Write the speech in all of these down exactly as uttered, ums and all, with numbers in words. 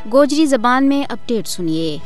گوجری زبان میں اپڈیٹ سنیے۔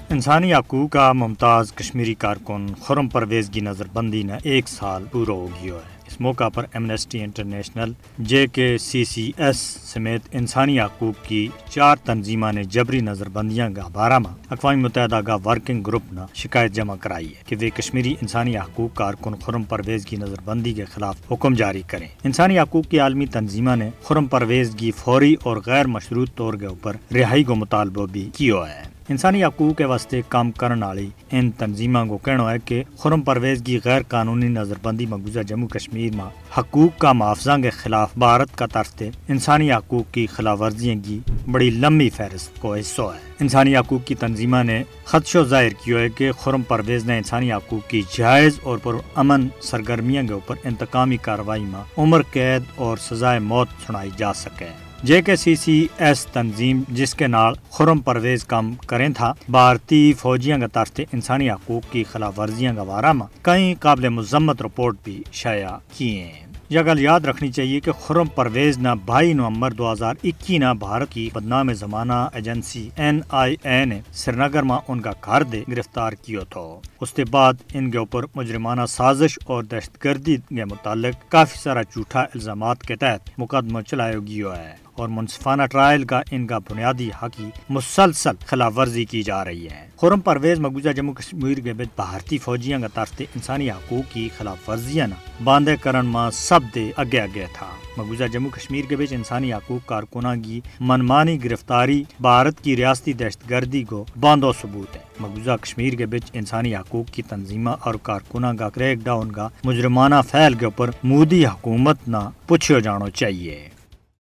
انسانی حقوق کا ممتاز کشمیری کارکن خرم پرویز کی نظر بندی نا ایک سال پورو ہو گیو ہے۔ اس موقع پر ایمنسٹی انٹرنیشنل، جے کے سی سی ایس سمیت انسانی حقوق کی چار تنظیماں نے جبری نظر بندیاں کا بارہ ما اقوام متحدہ کا ورکنگ گروپ نا شکایت جمع کرائی ہے کہ ویہ کشمیری انسانی حقوق کارکن خرم پرویز کی نظر بندی کے خلاف حکم جاری کریں۔ انسانی حقوق کی عالمی تنظیماں نے خرم پرویز کی فوری اور غیر مشروط طور کے اوپر رہائی کو مطالبو بھی کیو ہے۔ انسانی حقوق کے واسطے کام کرن آلی ان تنظیماں کو کہنو ہے کہ خرم پرویز کی غیر قانونی نظر بندی مقبوضہ جموں کشمیر ما حقوق کا محافظاں کے خلاف بھارت کا طرف تے انسانی حقوق کی خلاف ورزیاں کی بڑی لمبی فہرست کو حصو ہے۔ انسانی حقوق کی تنظیماں نے خدشو ظاہر کیو ہے کہ خرم پرویز نے انسانی حقوق کی جائز اور پر امن سرگرمیاں کے اوپر انتقامی کارروائی ما عمر قید اور سزائے موت سنائی جا سکے۔ جے کے سی سی ایس تنظیم جس کے نال خرم پرویز کم کریں تھا، بھارتی فوجیاں کا طرف تے انسانی حقوق کی خلاف ورزیاں کا بارہ ما کئی قابل مذمت رپورٹ بھی شائع کیے ہیں۔ یہ گل یاد رکھنی چاہیے کہ خرم پرویز نا بائی نومبر دو ہزار اکی نا بھارت کی بدنام زمانہ ایجنسی این آئی اے نے سرینگر ما ان کا گھر دے گرفتار کیو تھو۔ اس کے بعد ان کے اوپر مجرمانہ سازش اور دہشت گردی کے متعلق کافی سارا جھوٹا الزامات کے تحت مقدمہ چلایو گیو ہے اور منصفانہ ٹرائل کا ان کا بنیادی حق کی مسلسل خلاف ورزی کی جا رہی ہے۔ خرم پرویز مقبوضہ جموں کشمیر کے بچ بھارتی فوجیاں کا طرف تے انسانی حقوق کی خلاف ورزیاں نا باندھے کرن ما سب دے اگے اگے تھا۔ مقبوضہ جموں کشمیر کے بچ انسانی حقوق کارکناں کی منمانی گرفتاری بھارت کی ریاستی دہشت گردی کو باندھو ثبوت ہے۔ مقبوضہ کشمیر کے بچ انسانی حقوق کی تنظیماں اور کارکناں کا کریک ڈاؤن کا مجرمانہ فعل کے اوپر مودی حکومت نا پوچھیو جانو چاہیے۔